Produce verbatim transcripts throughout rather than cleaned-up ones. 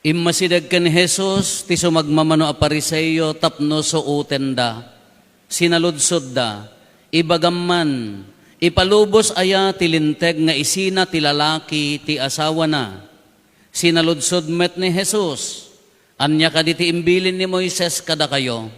Immasideg ken Jesus ti sumagmamano a Fariseo tapno suotenda. Sinaludsodda, "Ibagam man, ipalubos aya ti Linteg nga isina ti lalaki ti asawana?" Sinaludsod met ni Jesus, "Ania kadi ti imbilin ni Moises kadakayo?"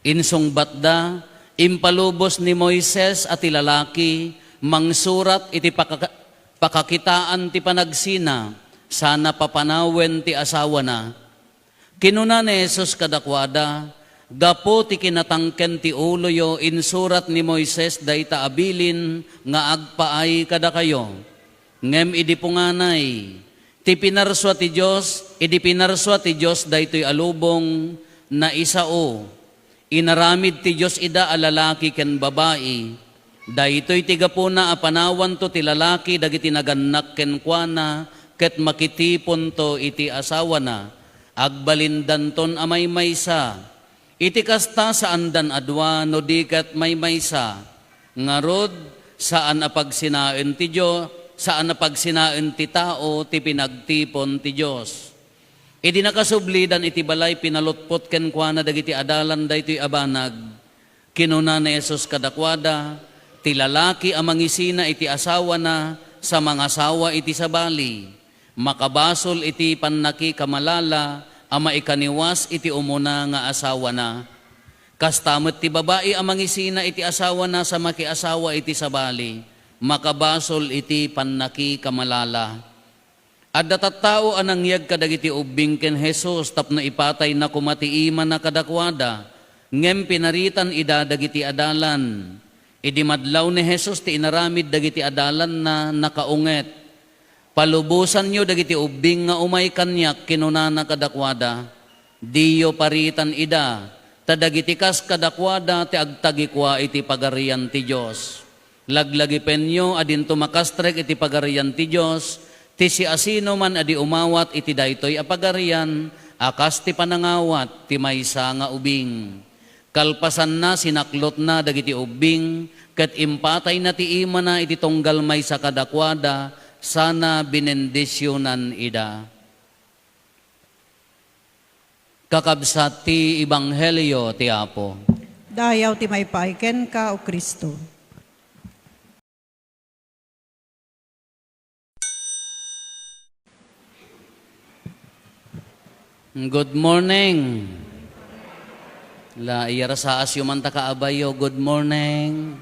Insungbatda, "Impalubos ni Moises a ti lalaki mangsurat iti pakaka-, pakakitaan ti panagsina, sana papanawen ti asawana." Kinuna ni Jesus kadakuada, "Gapu ti kinatangken ti uloyo, insurat ni Moises dayta a bilin nga agpaay kadakayo. Ngem idi punganay, ti pinarsua ti Dios, idi pinarsua ti Dios daytoy a lubong, naisao. Inaramid ti Dios ida a lalaki ken babai. Daytoy ti gapuna a panawanto ti lalaki dagiti nagannak kenkuana ket makitiponto iti asawana. Agbalindanton a maymaysa. Iti kasta, saandan a dua no di ket maymaysa. Ngarud, saan a pagsinaen ti Dio, saan a pagsinaen ti tao ti pinagtipon ti Dios." Idi nakasublidan iti balay, pinalutpot kenkuana dagiti adalan daytoy a banag. Kinuna ni Jesus kadakuada, "Ti lalaki a mangisina iti asawana sa mangasawa iti sabali, makabasol iti pannakikamalala a maikaniwas iti umuna nga asawana. Kasta met ti babai a mangisina iti asawana sa makiasawa iti sabali, makabasol iti pannakikamalala." Adda tattao a nangyeg kadagiti ubbing ken Jesus tapno ipatayna koma ti imana kadakuada, ngem pinaritan ida dagiti adalan. Idi madlaw ni Jesus ti inaramid dagiti adalanna, nakaunget. "Palubosanyo dagiti ubbing nga umay kaniak," kinunana kadakuada. "Diyo paritan ida, ta dagiti kas kadakuada ti agtagikua iti Pagarian ti Dios. Laglagipenyo a dinto makastrek iti Pagarian ti Dios ti siasinoman a di umawat iti daytoy a pagarian a kas ti panangawat ti maysa nga ubing." Kalpasanna, sinaklotna dagiti ubbing ket impatayna ti imana iti tunggal maysa kadakuada sana binendisionan ida. Kakabsat ti ebanghelio ti Apo. Dayaw ti maipaay kenka, O Cristo. Good morning. La, iyarasaasyo man ta kaabayo. Good morning.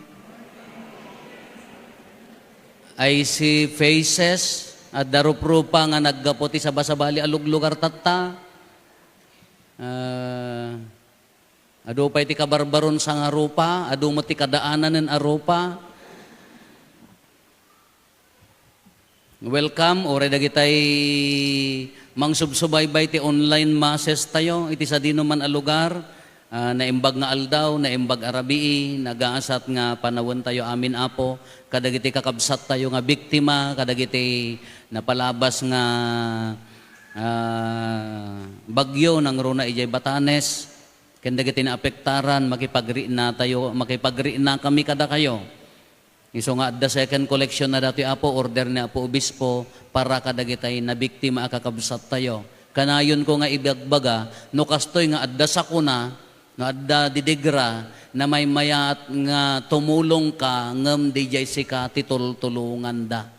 I see faces. Adda ruprupa nga naggapu ti sabasabali a luglugar tatta. Ah, adu pay ti kabarbaron sangarupa, adu met ti kadaananen a rupa. Welcome, uray dagitay mangsubsubaybay ti online masses tayo iti sadinoman a lugar. Ah, naimbag nga aldaw, naimbag a rabii, nagaasat nga panawen tayo amin, Apo, kadagiti kakabsat tayo nga biktima, kadagiti napalabas nga, ah, bagyo nangruna idiay Batanes, ken dagiti naapektaran, makipagrikna tayo, makipagrikna kami kadakayo. Isu nga adda second collection na datoy, Apo, order ni Apo Obispo para kadagitay nabiktima a kakabsattayo. Kanayonko nga ibagbaga, no kastoy nga adda sakuna, no adda didigra, namaymayat nga tumulongka, ngem didiay sika ti tultulonganda.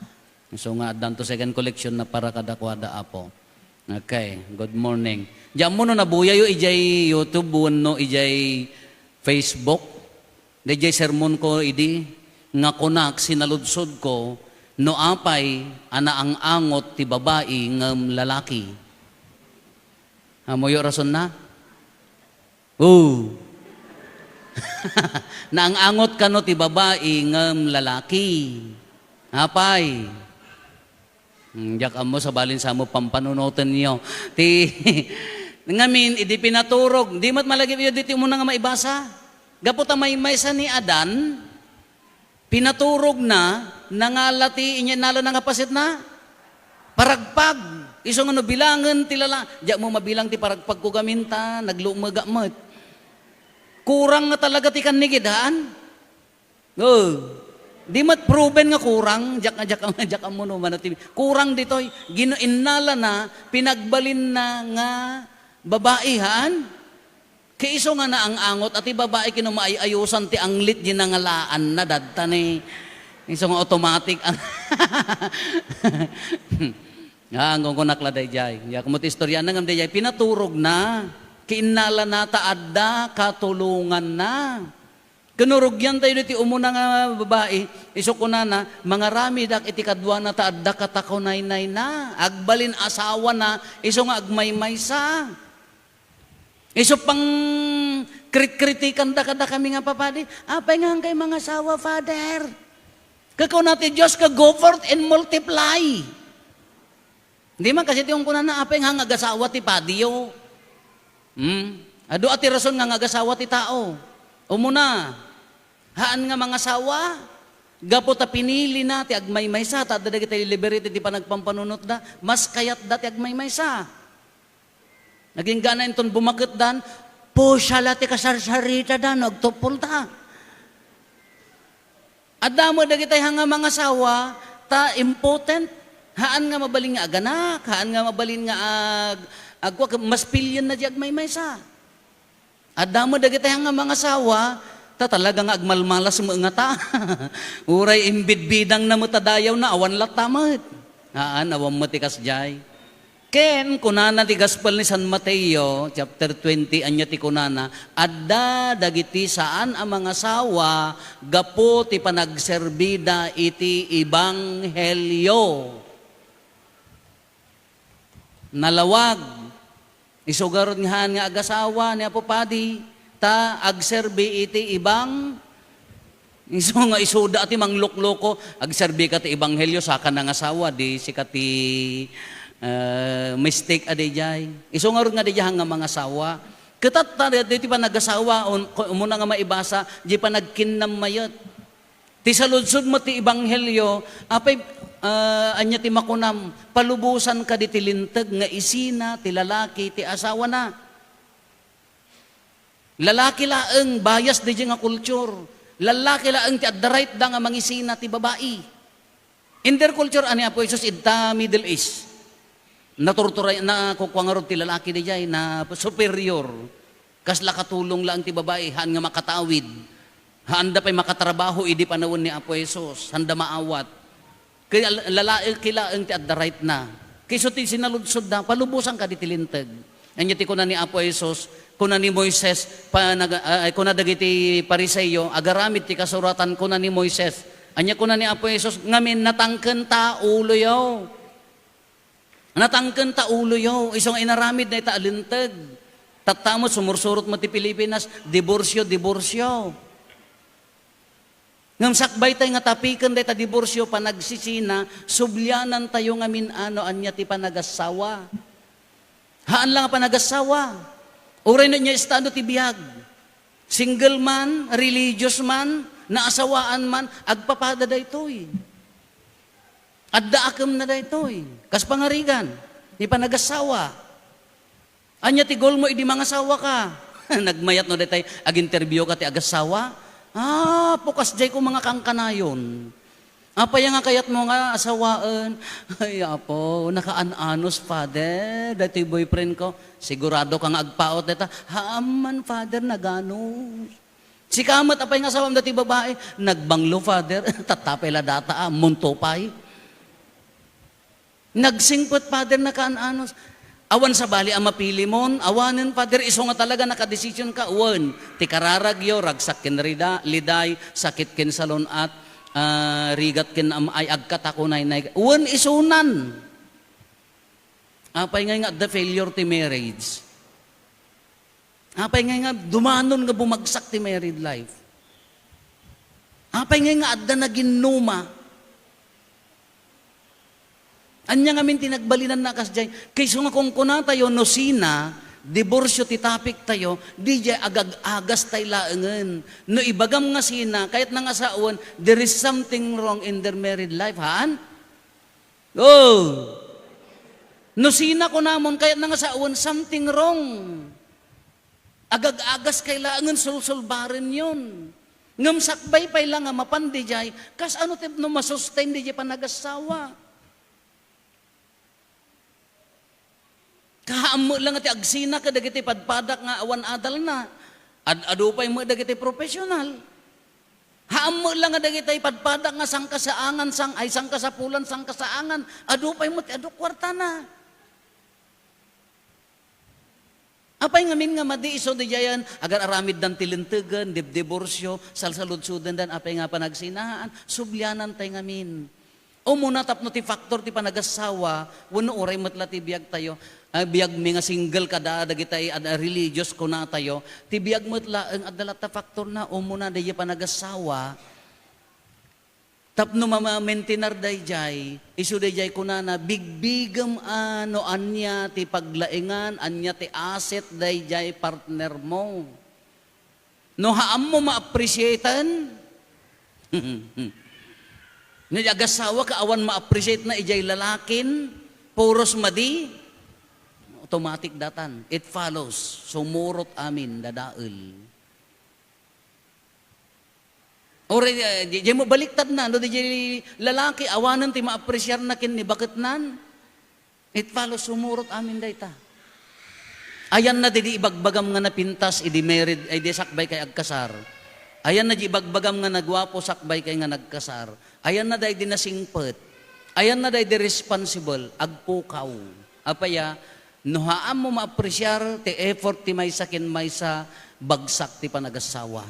Isu nga addanto second collection na para kadakuada, Apo. Okay, good morning. Diyan mo no nabuyayo ijay YouTube wenno ijay Facebook. Daydiay sermonko idi nga kunak, sinaludsodko, no apay a naang-angot ti babai ngem lalaki. Ammoyo rasonna? Oh. Naang-angot kano ti babai ngem lalaki? Apay? Hmm, diak ammo, sabalin sa mo pampanunotenyo. Ti, ngamin, idi pinaturog, di met malagipyo diti umuna nga maibasa. Gapu ta maymaysa ni Adan, pinaturogna, nangala ti inyannalana nga pasitna. Paragpag. Isu nga no bilangen ti lala-, diak mo mabilang ti paragpagko gamin ta, naglumega met. Kurang nga talaga ti kannigid, haan? Oh. Di met proven nga kurang, diak, diak, diak ammo no, mano ti, kurang ditoy, ginu-, innalana, pinagbalinna nga babai, haan? Kay isu nga naang-angot, ati babai kino maay-ayusan ti anglit di nangalaanna, dadta ni, isu nga automatic ang, ah, ang kukunak la dayjay. Diak mo ti istorya na ngam dayjay, pinaturog na, kiinnala na, ta adda katulongan na. Ken no rugian tayo diti umuna nga babai, isu kunana, "Mangaramidak iti kaduana ta adda katakunaynayna." Agbalin asawana, isu nga agmaymaysa. Isu pang kritkritikan da kadakami nga papadi, "Apay nga kay mangasawa, Father?" Kakuna ti Dios, ka, "Go forth and multiply." Di man kasi ti kunkunana, "Apay nga nagasawa ti padiyo?" Hmm? Adu a ti rason nga nagasawa ti tao. Umuna, haan nga mangasawa, gapu ta pinili na ti agmaymaysa, ta adda dagiti libere ti panagpampanunotda, mas kayatda ti agmaymaysa. Nagingga na inton bumaketdan, pusa la ti kasarsaritana, agtuppolda. Adda met dagiti haan nga mangasawa, ta impotent. Haan nga mabalin nga aganak, haan nga mabalin nga ag-, agkua-, mas pilien na di agmaymaysa. Adda met dagiti haan nga mangasawa, ta talaga nga agmalmalas met ngata. Uray imbidbidang na met a dayaw na, awan latta met. Haan, awan met ti kasdiay. Ken kunana ti Gaspol ni San Mateo, chapter twenty, ania ti kunana, "Adda dagiti saan a mangasawa gapu ti panagserbida iti ebanghelio." Nalawag. Isu garud nga haan nga agasawa ni Apo Padi, ta agserbi iti ebang-, isu nga isuda ti manglukloko, agserbi ka ti ebanghelio, saka nangasawa, di sika ti, eh, mistake a dijay. Isu ngarud nga dijay nga mangasawa. Ket ta, ditoy panagasawa, un-, umuna nga maibasa, di panagkinnam mayat. Ti saludsod met ti ebanghelio, apay, ah, ania ti makunam, palubosan kadi ti linteg nga isina ti lalaki ti asawana. Lalaki laeng, bias daydiay nga culture. Lalaki laeng ti adda right da nga mangisina ti babai. In their culture, ani Apo Jesus, idta Middle East. Naturturay, na, kukua ngarud ti lalaki daydiay, na superior. Kasla katulong laeng ti babai, haan nga makatawid. Haanda pay makatrabaho idi panawen ni Apo Jesus. Haanda maawat. Kay al-, lalaeng kilaeng ti adda right na. Kay isu ti sinaludsod da, palubosan kadi ti linteg. Ania ti kuna ni Apo Jesus, kuna ni Moises, pa-, nag-, ah, kuna dagiti Fariseo, agaramid ti kasuratan, kuna ni Moises. Ania kuna ni Apo Jesus, ngamin natangken ta uloyo. Natangken ta uloyo, isu nga inaramid dayta a linteg. Tatta met, sumursurot met ti Pilipinas, diborsyo, diborsyo. Ngem sakbay tay nga tapiken dayta diborsyo, panagsisina, sublianan tayo ngamin a no ania ti panagasawa. Haan la nga panagasawa. Uray no ania estado ti biag. Single man, religious man, naasawaan man, agpapada daytoy. Adda akemna daytoy. Kas pangarigan, ni panagasawa. Ania ti goal mo idi mangasawa ka? Nagmayat no daytay, ag-interview ka ti agasawa? Ah, pukas jay ko mga kangkanayon. Apay nga kayat mo nga asawaen? Ay, Apo, nakaan-anos, Father. Daytoy boyfriend ko. Sigurado ka nga agpaut dayta? Haan man, Father, naganos. Sika met, apay nga asawam daytoy babai? Nagbanglo, Father. Tattapay la data, ah, munto pay. Nagsingpet, Father, nakaan-anos. Awan sabali a mapilimon. Awanen, Father, isu nga talaga nakadesisyon ka. Wen, ti kararagyo, ragsak ken rida-, liday, sakit ken salun-at, ah, rigat ken am-ay, agkatakunaynay. Wen, isunan. Apay ngay nga adda failure ti marriage? Apay ngay nga dumanon nga bumagsak ti married life? Apay ngay nga adda naginnuma? Ania ngamin ti nagbalinanna a kasdiay? Kayso nga kunkunatayo no sina, diborsyo ti topic tayo, diay agag-agas tay laengen. No ibagam nga sina, kayatna nga sawen, there is something wrong in their married life, haan? Oh! No sina kunamon, kayatna nga sawen, something wrong. Agag-agas kay laengen, sulsulbarenyon. Ngem sakbay pay la nga mapan dijay, kas ano ti no masustain dijay panagassawa? Kaammo la nga ti agsina kadagiti padpadak nga awan adalna. Ad-adu pay met dagiti professional. Haammo la nga dagiti padpadak nga sangkasaangan, sang-, ay, sangkasapulan, sangkasaangan. Adu pay met ti adu kuartana. Apay ngamin nga madi isu dijayan, agar-aramiddan ti lintegen, dibdiborsio, salsaludsodendan, apay nga panagsinaan, sublianan tay ngamin. Umuna tapno ti factor ti panagassawa, wenno uray met la ti biagtayo. Ah, biagmi nga single kada dagitay ad-, religious kunatayo, ti biag met laeng adda latta factor na umuna daydi panagassawa. Tapno mamamintinar dayjay, isu dayjay kunana, bigbigem a no ania ti paglaengan, ania ti asset dayjay partner mo. No haammo ma-appreciaten, no di agassawa ka awan ma-appreciate na ijay lalakin, puros madi, automatic datan. It follows. Sumurot amin, dadael. Uray, eh, di, di mo baliktad na, no, di, di lalaki, awanen ti ma-appreciar na ken ni baketnan. It follows, sumurot amin dayta. Ayan na di, di ibagbagam nga napintas, idi married, ay di sakbay kay agkasar. Ayan na di ibagbagam nga naguapo, sakbay kay nga nagkasar. Ayan na day di nasingpet. Ayan na day di responsible, agpukaw. Apaya, no haam mo ma-appreciar ti effort ti maysa ken maysa, bagsak ti panagassawa.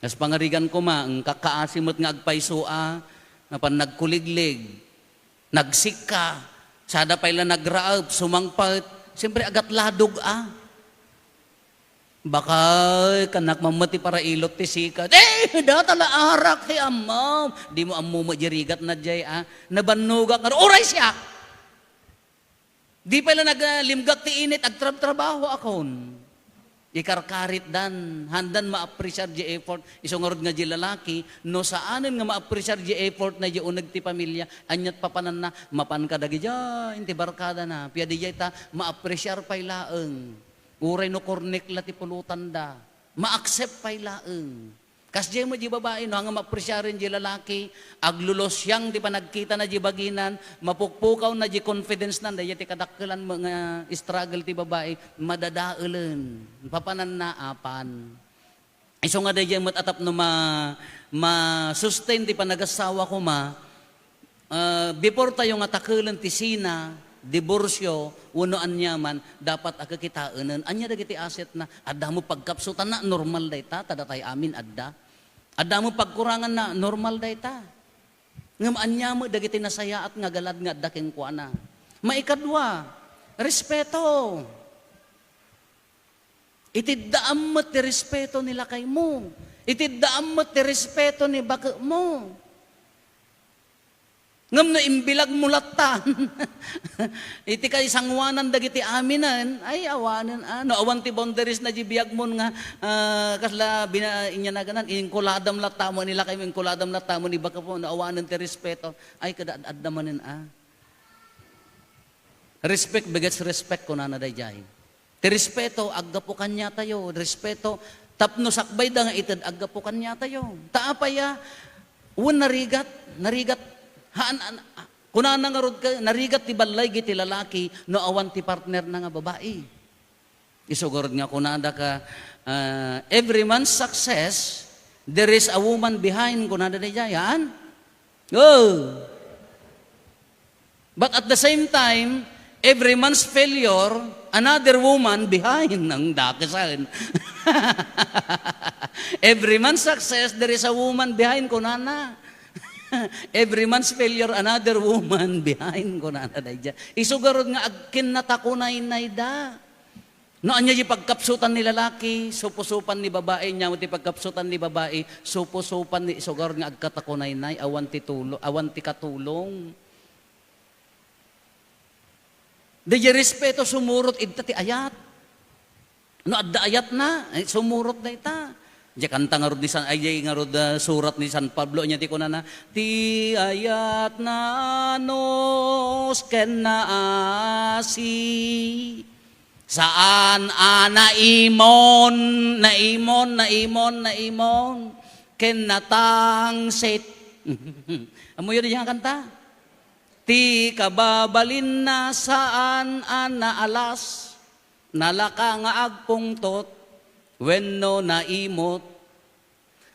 Kas pangarigan koma, engka kaasi met nga agpayso a, nga pannagkuliglig, nagsikka, sada pay la nagraep, sumangpet, siyempre, agatladog a. Baka, kanak mammet ti parailot ti sikat. Eh, data la arak ti ammom. Di mo ammo met di rigat na jay, a. Nabannogak nga, uray siak! Di pay la naglimgak ti init, agtrabtrabaho akon. Ikarkaritdan, handan ma-appreciar di effort. Isu ngarud nga di lalaki, no saanen nga ma-appreciar di effort na di uneg ti pamilya, aniat papananna, mapan kadagijay, inti barkada na. Pia di jay ta, ma-appreciar pay laeng. Uray no kornek la ti pulotanda, ma-accept pay laeng. Kasdiay met di babai, no, nga ma-appreciaren di lalaki, aglulosiang ti panagkitana di baginan, mapukpukaw na di confidence na, dayta ti kadakkelan met nga struggle ti babai, madadaelen. Papananna apan. Isu nga dayta met a tapno ma-, ma-sustain ti panagassawa koma, Ah, before tayo nga takelen ti sina, diborsyo, wenno aniaman, dapat a kikitaenen. Ania dagiti assetna? Adda mo pagkapsutanna, normal dayta, ta datay amin adda. Adda mo pagkuranganna, normal dayta. Ngem ania met dagiti nasayaat nga galad nga adda kenkuana? Maikadua, respeto. Itiddaam met ti respeto ni lakaymo. Itiddaam met ti respeto ni baketmo. Ngem no imbilagmo latta, iti kaisanguanan dagiti aminen, ay, awanen, a. No awan ti boundaries na di biagmon nga, ah, kasla bina-, inyanaganan, inkuladam latta mo ni lakaymo, inkuladam latta mo ni baketmo, no awanen ti respeto, ay, kada ad-adda manen, a. Respect begets respect, kunana daydiay. Ti respeto, aggapu kaniatayo. Respeto, tapno sakbayda nga ited, aggapu kaniatayo. Ta apay a, wen narigat, narigat, haan, an-, kunana ngarud ka, narigat ti ballaygi ti lalaki no awan ti partner na nga babai. Isu garud nga kunada ka, ah, "Every man's success, there is a woman behind," kunada daydiay, haan? Oh. But at the same time, every man's failure, another woman behind ang dakesan. Every man's success, there is a woman behind, kunana. Every man's failure, another woman behind, kunana daydiay. Isu garud nga agkinnatakunaynayda. No, ania di pagkapsutan ni lalaki, supusupan ni babai, ania ti pagkapsutan ni babai, supusupan ni sugar nga agkatakunaynay, awan ti tulo-, awan ti katulong. Di, di respeto, sumurot idta ti ayat. No, adda ayatna, ay, sumurot dayta. Di kanta ngarud ni San, ay, di ngarud, ah, surat ni San Pablo, ania ti kunana, "Ti ayatna anus ken naasi." Saan a naimon, naimon, naimon, naimon. ken natangsit. Ammoyo diay nga kanta? Ti kababalinna saan a naalas, nalaka nga agpungtot wenno naimot.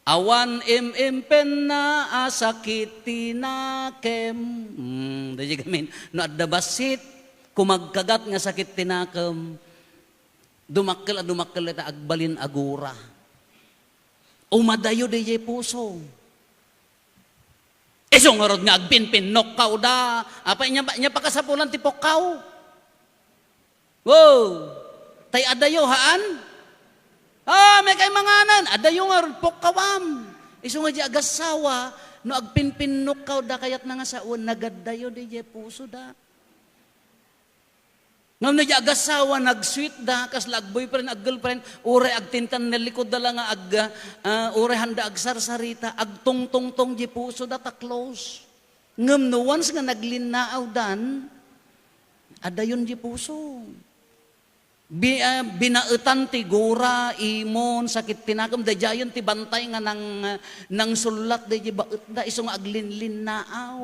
Awan im-impenna a sakit ti nakem. Hmm, daydi gamin, no adda bassit, kumagkagat nga sakit ti nakem, dumakkel a dumakkel dayta agbalin a gura. Umadayo daydiay puso. Isu ngarud nga agpinpinnukkaw da. Apay, nya, nya pakasapulan ti pukkaw? Wow! Tay adayo, haan? Ah, may kay manganan. Adayo ngarud, pukkawam. Isu nga diay agassawa, no agpinpinnukkaw da kayatna nga sawen, nagaddayo daydiay puso da. Ngem no diay agassawa, nag-sweet da, kasla ag-boyfriend, ag-girlfriend, uray agtintan, nalikod da la nga ag-, ah, uray handa agsarsarita, agtungtungtong diay puso da ta close. Ngem no once nga naglinnaaw dan, adayon diay puso. Bi-, ah, binaetan ti gura, imon, sakit ti nakem, daydiayen ti bantay nga nang-, nangsullat daydiay baet da, isu nga aglinlinnaaw.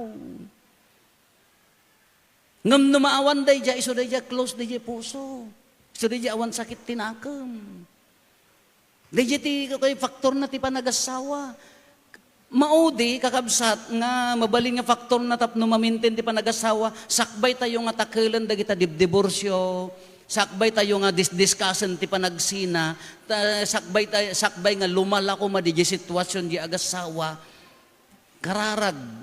Ngem no maawan daydiay, isu daydiay close daydiay puso. Isu daydiay awan sakit ti nakem. Daydiay ti, kay, faktorna ti panagassawa. Maudi, kakabsat, nga mabalin nga faktorna tapno ma-maintain ti panagassawa, sakbay tayo nga takelen dagita dibdiborsio, sakbay tayo nga disdiskasen ti panagsina, ta-, sakbay tay-, sakbay nga lumala koma daydiay sitwasyon diay agassawa. Kararag.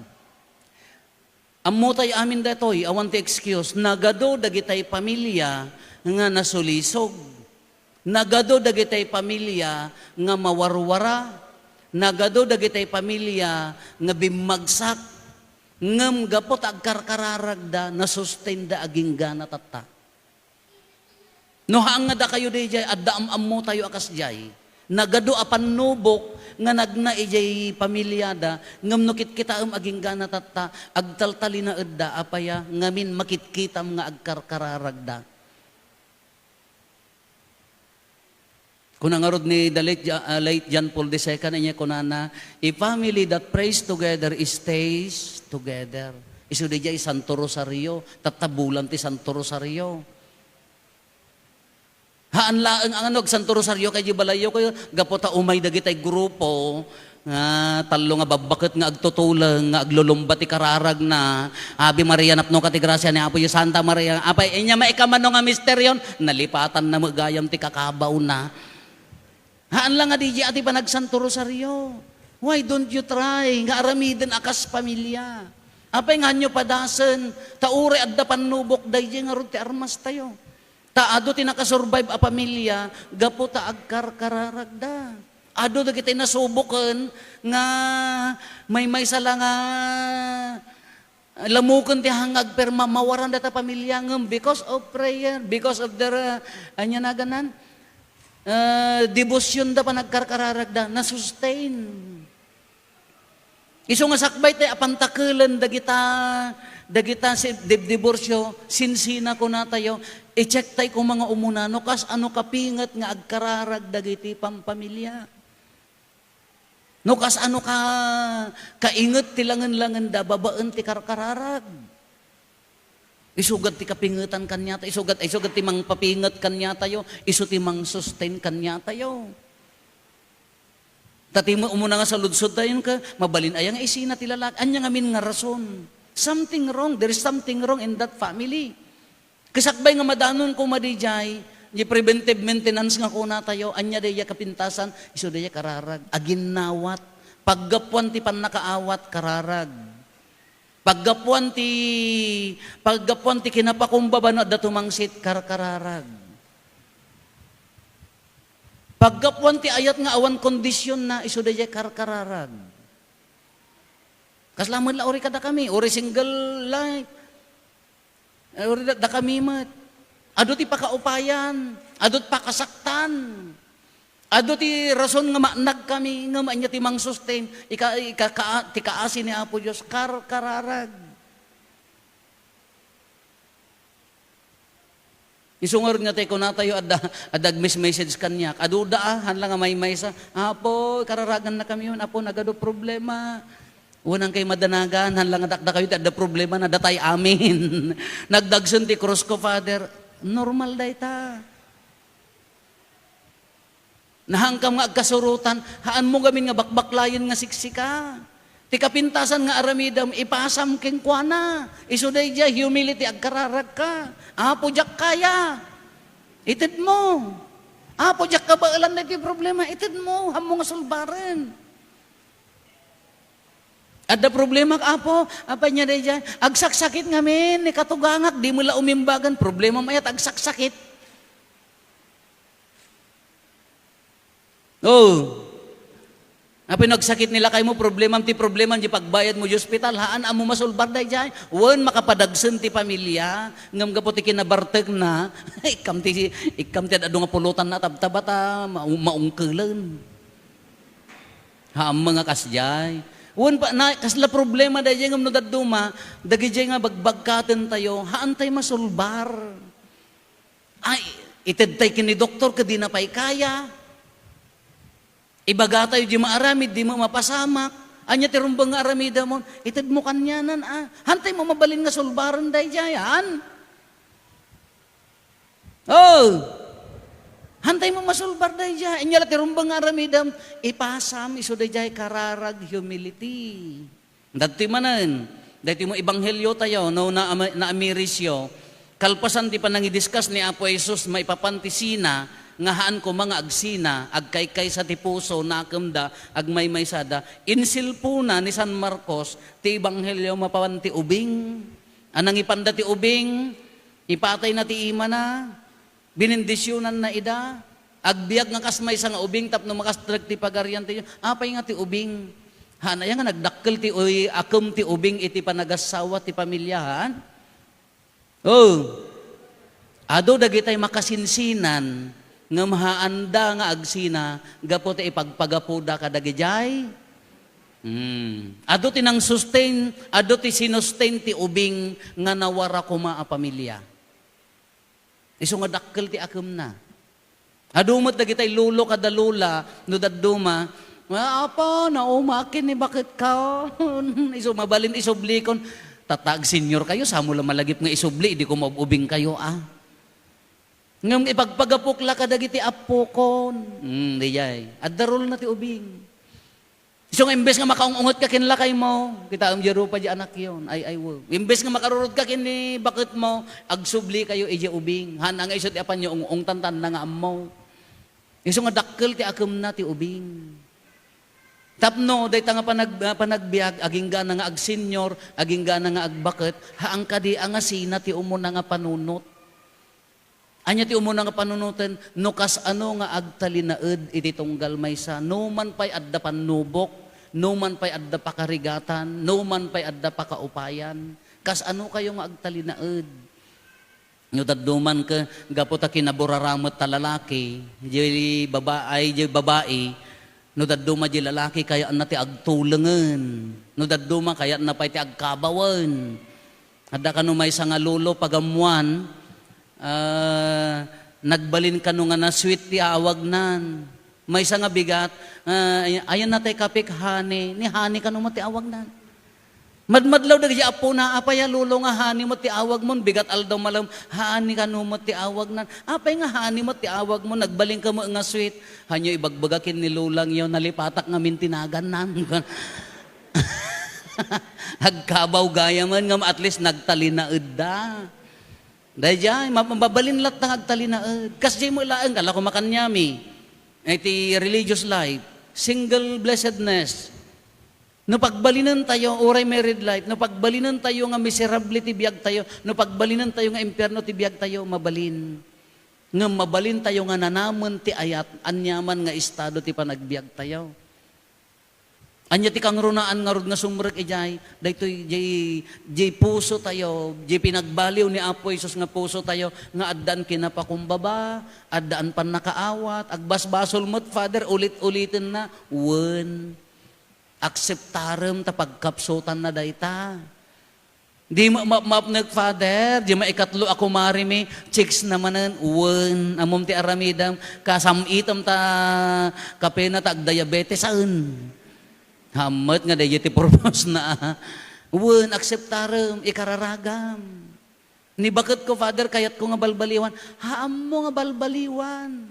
Ammotay amin daytoy, awan ti excuse. Nagadu dagitay pamilia nga nasulisog. Nagadu dagitay pamilia nga mawarwara. Nagadu dagitay pamilia nga bimmagsak. Ngem gapu ta agkarkararagda, nasustainda agingga tatta. No haan nga dakayo daydiay, adda am-ammotayo a kasdiay. Nagadu a pannubok nga nagna idiay pamiliada, ngem no kitkitaem agingga tatta, agtaltalinaedda, apay a, ngamin makitkitam nga agkarkararagda. Kuna ngarud ni the late Ja-, ah, late John Paul the second, inya kunana, "A family that prays together stays together." Isu daydiay Santo Rosario, tatta bulan ti Santo Rosario. Haan laeng a nga no agsanto rosario kay di balayyo kayo, gapu ta umay dagitay grupo, nga tallo nga babbaket nga agtutuleng, nga aglulumba ti kararagna, Ave Maria, napnoka ti grasia ni Apo Dios, Santa Maria, apay, inya maikamano nga misteryon, nalipatanna met gayam ti kakabawna. Haan la nga didiay ti panagsanto rosario. Why don't you try nga aramiden a kas pamilia? Apay nga haanyo padasen, ta uray adda pannubok, daydiay ngarud ti armastayo. Ta adu ti nakasurvive a pamilia gapu ta agkarkararagda. Adu dagiti nasuboken nga maymaysa la nga lamuken ti hangag perma, mawaran data pamilia ngem because of prayer, because of their, uh, ania naganan, uh, devotion da panagkarkararagda, na-sustain. Isu nga sakbay tay a pantakelen dagita, dagita si dib-, diborsio, sinsina kunatayo, i-check tay koma nga umuna no kas-ano kapinget nga agkararag dagiti pampamilia. No kas-ano ka, kainget ti langen-langenda babaen ti karkararag. Isugat ti kapingetan kaniata, isugat, isugat ti mangpapinget kaniatayo, isu ti mang-sustain kaniatayo. Ta ti umuna nga saludsodtayon ka, mabalin aya nga isina ti lalaki? Ania ngamin nga rason? Something wrong. There is something wrong in that family. Kasakbay nga madanon koma didiay, di preventive maintenance nga kunatayo, ania daydiay kapintasan, isu daydiay kararag. Aginnawat. Paggapuan ti pannakaawat, kararag. Paggapuan ti, paggapuan ti kinapakumbaba no adda tumangsit, karkararag. Paggapuan ti ayat nga awan kondisionna, isu daydiay karkararag. Kasla met la uri kadakami, uri single life. Eh, uri da-, dakami met. Adu ti pakaupayan, adu ti pakasaktan. Adu ti rason nga maanagkami, ngem ania ti mang-sustain? Ika-, ika-, ka-, ti kaasi ni Apo Dios, karkararag. Isu ngarud nga tay kunatayo, adda, adda agmes-message kaniak. Adu da, ah, haan la nga maymaysa. "Apo, kararaganna kami yun. Apo, nagadu problema." Unang kay madanagan, haan la nga dakdakayo ti adda problema, nadatay amin. Nagdagsen ti krus ko, Father. Normal dayta. Nahankam nga agkasurotan, haanmo gamin nga bakbaklayen nga siksika. Ti kapintasan nga aramidem, ipasam kenkuana. Isu daydiay, humility, agkararagka. "Apo, diak kaya." Itedmo. "Apo, diak kabaelan daytoy problema." Itedmo, haanmo nga sulbaren. "Adda problema, Apo." "Apay nia daydiay?" "Agsaksakit ngamin ni katugangak, di met la umimbagan." Problemam aya ta agsaksakit. Oh. Apay no agsakit ni lakaymo, problemam ti problemam, di pagbayadmo di ospital, haan, ammo masulbar daydiay. Wen, makapadagsen ti pamilia, ngem gapu ti kinabartekna, ikkam ti, ikkam ti ad-adu nga pulotanna a tabtaba ta ma-, maungkelen. Haan met nga kasdiay. Wen pa, na, kasla problema daydiay, ngem no dadduma, dagidiay nga bagbagkatentayo, haantay masulbar. Ay, itedtay ken ni doktor ket dina pay kaya. Ibagatayo di maaramid, di met mapasamak. Ania ti rumbeng nga aramidemon? Itedmo kanianan, a. Haantay met mabalin nga sulbaren daydiay, haan? Oh! Haantay met masulbar daydiay. Ania la ti rumbeng nga aramidem? Ipasam isu daydiay kararag, humility. Daytoy manen, daytoy met ebangheliotayo, no, naama-, naamirisyo, kalpasan ti panangidiskas ni Apo Jesus maipapan ti sina, nga haan koma nga agsina, agkaykaysa ti puso, nakemda, agmaymaysada. Insilpona ni San Marcos ti ebanghelio maipapan ti ubing. A, nangipanda ti ubing, ipatayna ti imana, Binendisionanna ida. Agbiag nga kas maysa nga ubing tapno makastrek ti Pagarian ti Dios. Apay nga ti ubing? Haan aya nga nagdakkel ti uy-, akem ti ubing iti panagassawa ti pamiliahan? Oh. Adu dagitay makasinsinan ngem haanda nga agsina gapu ta ipagpagapuda kadagidiay. Hmm. Adu ti nang-sustain, adu ti sinustain ti ubing nga nawara koma a pamilia. Isu nga dakkel ti akemna. Adu met dagitay lolo kada lola, no dadduma, "Ah, Apo, naumaak ken ni baketka." Isu mabalin isublikon. Tatta, agsenyor kayo, samo la malagip nga isubli, idi koma ub-ubing kayo, a. Ngem ipagpagapok la kadagiti appokon. Hmm, daydiay. Adda role na ti ubing. Isu nga imbes nga makaung-unget ka ken lakaymo, kitaem diay rupa diay anakyo, ay, ay, wow. Imbes nga makarurod ka ken ni baketmo, agsubli kayo idiay ubing. Haan nga isu ti apanyo ung-ungtan ta haan nga ammo. Isu nga dakkel ti akemna ti ubing. Tapno, dayta nga panag-, ah, panagbiag, aginggana nga agsenyor, aginggana nga agbaket, haan kadi a ngasina ti umuna nga panunot. Ania ti umuna nga panunoten? No kasano nga agtalinaed iti tunggal maysa, no man pay adda pannubok, no man pay adda pakarigatan, no man pay adda pakaupayan, kasano kayo nga agtalinaed? No dadduma ket gapu ta kinaburaram met ta lalaki, diay baba-, ay, diay babai, no dadduma diay lalaki, kayatna ti agtulengen. No dadduma, kayatna pay ti agkabawen. Adda kano maysa nga lolo, pagammoan, ah, nagbalin kano nga na-sweet ti awagnan. Maysa nga bigat, ah, ay-, ayanna tay kapik, honey. Ni honey kano met ti awagnan. Madmadlaw dagiti appona, "Apay a lolo nga honey met ti awagmon? Bigat aldaw malem, honey kano met ti awagnan. Apay nga honey met ti awagmon? Nagbalinka met nga sweet." "Hanyo ibagbaga ken ni lolangyo, nalipatak ngamin ti nagannan." Agkabaw gayamen ngem at least nagtalinaedda. Daydiay, ma-, mabalin latta nga agtalinaed. Kasdiay met laeng, kala ko makaniami. Iti religious life, single blessedness. No pagbalinentayo, uray married life, no pagbalinentayo nga miserable ti biagtayo, no pagbalinentayo nga impierno ti biagtayo, mabalin. Ngem mabalintayo nga nanamen ti ayat, aniaman nga estado ti panagbiagtayo. Ania ti kangrunaan ngarud nga sumrek idiay? Daytoy, diay, diay pusotayo, diay pinagbaliw ni Apo Jesus nga pusotayo, nga addaan kinapakumbaba, addaan pannakaawat, agbasbasol met, Father, ulit-ulitenna. Wen, akseptarem ta pagkapsutanna dayta. Di ma-, ma-, mapnek, Father, di maikatlo a kumarimi, chicks na manen, wen, ammom ti aramidem, kasam-item ta kapena ta agdiabetesan. Hammet nga daydi ti purpose na, a. Wen, akseptarem, ikararagam. Ni baketko, Father, kayatko nga balbaliwan. Haammo nga balbaliwan.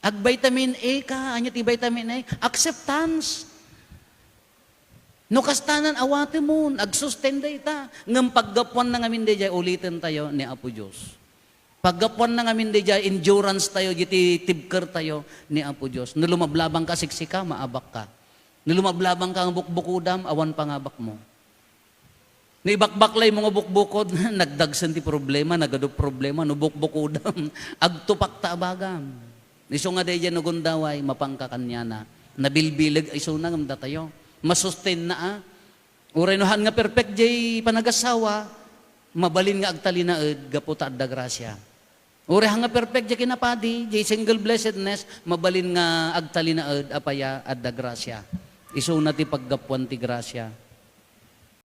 Ag-vitamin A ka, ania ti vitamin A? Acceptance. No kastanan, awatemon, agsustain dayta. Ngem paggapuanna ngamin daydiay, uliten tayo ni Apo Dios. Paggapuanna ngamin daydiay, endurance tayo, iti tibker tayo ni Apo Dios. No lumablabang ka, siksika, maabak ka. No lumablabang ka nga bukbukudam, awan pangabak mo. No ibakbaklay mo nga bukbukod, nagdagsen ti problema, nagadu problema, no bukbukudam, agtupak ta abagam. Isu nga daydiay no gundaway, mapanka kaniana. Nabilbileg isuna ngem datayo. Masustain na, a. Uray no haan nga perfect jay panagasawa, mabalin nga agtalinaed gapu ta adda grasia. Uray haan nga perfect jay kinapadi, jay single blessedness, mabalin nga agtalinaed apay a adda grasia. Isuna ti paggapuan ti grasia.